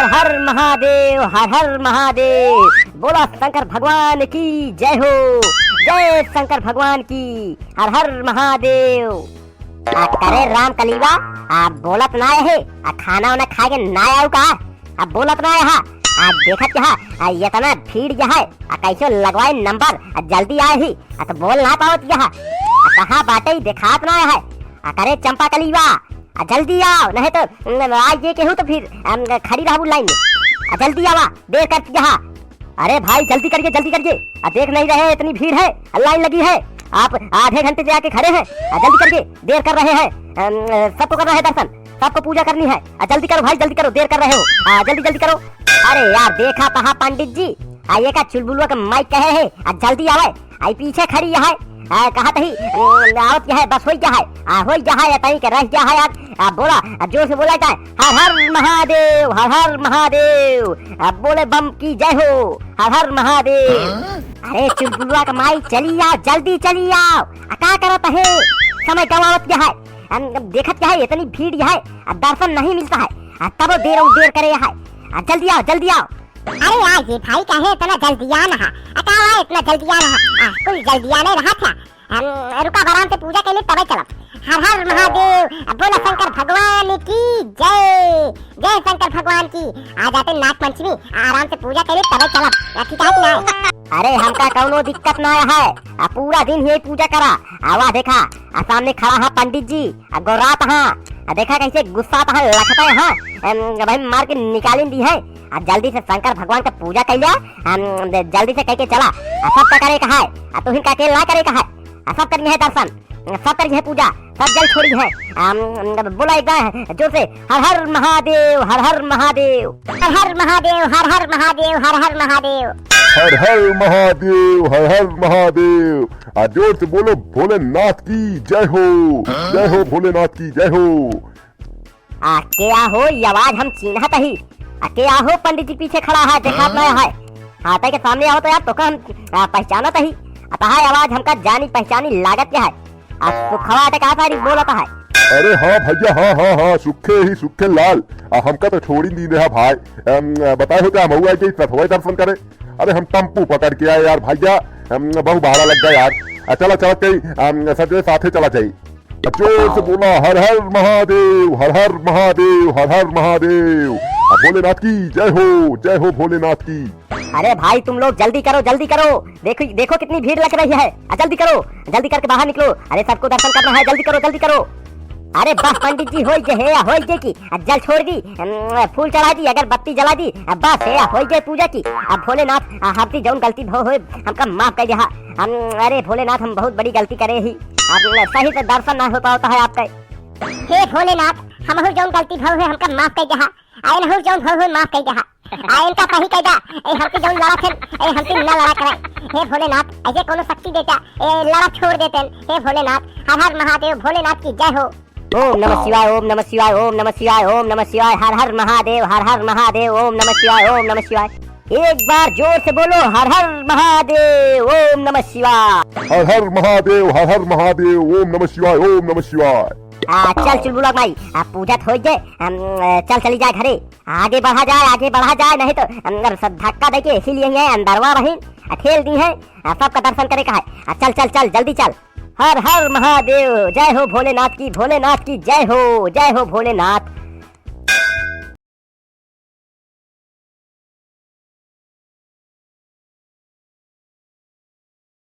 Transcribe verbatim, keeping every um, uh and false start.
हर हर महादेव, हर हर महादेव। बोला शंकर भगवान की जय हो, जय शंकर भगवान की, हर हर महादेव। आ, करे राम कलीवा, आ, बोलत ना है, आ, खाना वाना खाए के ना आऊ का? आ, बोलत ना है, आ, देखत क्या, आ, इतना भीड़ क्या है, आ, कैसे लगवाए नंबर, आ, जल्दी आए ही, आ, तो बोल ना पावत क्या, आ, कहाँ बाटे ही देखात ना है, आ, करे चंपा कलीवा, आ, जल्दी आओ, नहीं तो, न, आज ये केहू तो फिर, अम, खड़ी रहबू लाइन में, आ, जल्दी आवा, देर कर क्या। अरे भाई, जल्दी करिए, जल्दी करिए। आ, देख नहीं रहे, इतनी भीड़ है, लाइन लगी है, आप आधे घंटे से आके खड़े हैं। आ, जल्दी करिए, देर कर रहे हैं। अम, सबको करना है दर्शन, सबको पूजा करनी है। आ, जल्दी करो भाई, जल्दी करो, देर कर रहे हो। आ, जल्दी, जल्दी करो। अरे यार, देखा तहा पंडित जी, आ, ये का चुलबुलवा के माई कहे है, आ, जल्दी आवे। आई पीछे खड़ी है, आ, कहत ही, अम, आवत क्या है, बस होई क्या है, आ, होई क्या है, तई के रह क्या है यार, आ, बोला, आ, जोर से बोला जाए, हर हर महादेव, हर हर महादेव, आ, बोले बम की जय हो, हर हर महादेव। हाँ? अरे चुलबुलवा का माई, चली आओ, जल्दी चली आओ, आ, का करत है, समय गवावत क्या है, अम, देखत क्या है, इतनी भीड़ है, आ, दर्शन नहीं मिलता है, आ, तबो देर और देर करे है, आ, जल्दी आओ, जल्दी आओ। अरे यार, ये भाई काहे इतना जल्दियान हा? आ, का हुआ इतना जल्दियान हा? आ, कुल जल्दियाने रहा था। हम रुका, आराम से पूजा के लिए तबे चलब। हर हर महादेव, बोला शंकर भगवान की जय, जय शंकर भगवान की। आ जाते नाग पंचमी, आराम से पूजा के लिए तबे चलब। या ठीक है कि ना? अरे हमका कौनो दिक्कत ना है, आ पूरा दिन यही पूजा करा। आवा देखा, आ सामने खड़ा है पंडित जी, आ गोरात हाँ, आ देखा कैसे गुस्सात हाँ, लखत हाँ, अम, भाई मार के निकालिन दी है। आ जल्दी से शंकर भगवान का पूजा कर लिया, अम, जल्दी से कह के चला। आ सब का करे का है, आ तुहिन का अकेल ना करे का है, आ सब करिए है दर्शन, सब करिए है पूजा, सब जल छोड़ी है। अम, बोला एक बार जोर से, हर हर महादेव, हर हर महादेव। हर हर महादेव, हर हर महादेव, हर हर महादेव। हर हर महादेव, हर हर महादेव। आ जोर से बोलो, भोलेनाथ की जय हो, जय हो भोलेनाथ की जय हो। आ, के आ हो, ये आवाज हम चीन्हत ही। आ, के आ हो, पंडित जी पीछे खड़ा है, देखात ना है। हाँ, तई के सामने आओ तो यार, तोका हम, आ, पहचानत ही। आ, तहार आवाज हमका जानी पहचानी लागत क्या है? आ, सुखवा ते का सारी बोलत है? अरे हाँ भैया, हाँ, हाँ, हाँ, सुखे ही सुखे लाल। आ, हमका तो छोड़ी दी ने हा भाई। अम, बताए हो क्या, हम हुआ कि सथवा दर्शन करे? अरे हम टेम्पू पकड़ के आए यार भैया, अम, बहु भाड़ा लग गया यार। आ, चला, चला, कहीं, अम, सब जने साथे चला जाई। जोर से बोला, हर हर महादेव, हर हर महादेव, हर हर महादेव। आ, भोलेनाथ की जय हो, जय हो भोलेनाथ की। अरे भाई, तुम लोग जल्दी करो, जल्दी करो, देखो, देखो कितनी भीड़ लग रही है। आ, जल्दी करो, जल्दी करके बाहर निकलो। अरे सबको दर्शन करना है, जल्दी करो, जल्दी करो। अरे बस पंडित जी, होई जे है, होई जे की, आ, जल छोड़ दी, अम, फूल चढ़ा दी, अगरबत्ती जला दी, आ, बस है, होई जे पूजा की। अब भोलेनाथ, आ, हमसे जौन गलती भो होए, हमका माफ कर दिया। हम, अरे भोलेनाथ, हम बहुत बड़ी गलती करे ही। अब सही से दर्शन ना हो पावत है आपका। हे भोलेनाथ, हमहू जौन गलती भव है, हमका माफ कर दहा। आ इनहू जौन भव है, माफ कर दहा। आ इनका सही कर दा। ए हमसे जौन लड़ा थे, ए हमसे ना लड़ा करे। हे भोलेनाथ, ऐसे कोनो शक्ति देता, ए लड़ा छोड़ देते। हे भोलेनाथ, हर हर महादेव, भोलेनाथ की जय हो। ओम नमः शिवाय, ओम नमः शिवाय, ओम नमः शिवाय, ओम नमः शिवाय। हर हर महादेव, हर हर महादेव, ओम नमः शिवाय, ओम नमः शिवाय। एक बार जोर से बोलो, हर हर महादेव, ओम नमः शिवाय। हर हर महादेव, हर हर महादेव, ओम नमः शिवाय, ओम नमः शिवाय। आ, चल चुलबुला माई, आ, पूजा तो हो गए, हम, अ, चल चली जाए घरे। आगे बढ़ा जाए, आगे बढ़ा जाए, नहीं तो, हम, सब धक्का दे के इसीलिए ही है, अंदरवा रही, आ, ठेल दी है, आ, सबका दर्शन करे का है। आ, चल, चल, चल, जल्दी चल। हर हर महादेव, जय हो भोलेनाथ की, भोलेनाथ की जय हो, जय हो भोलेनाथ।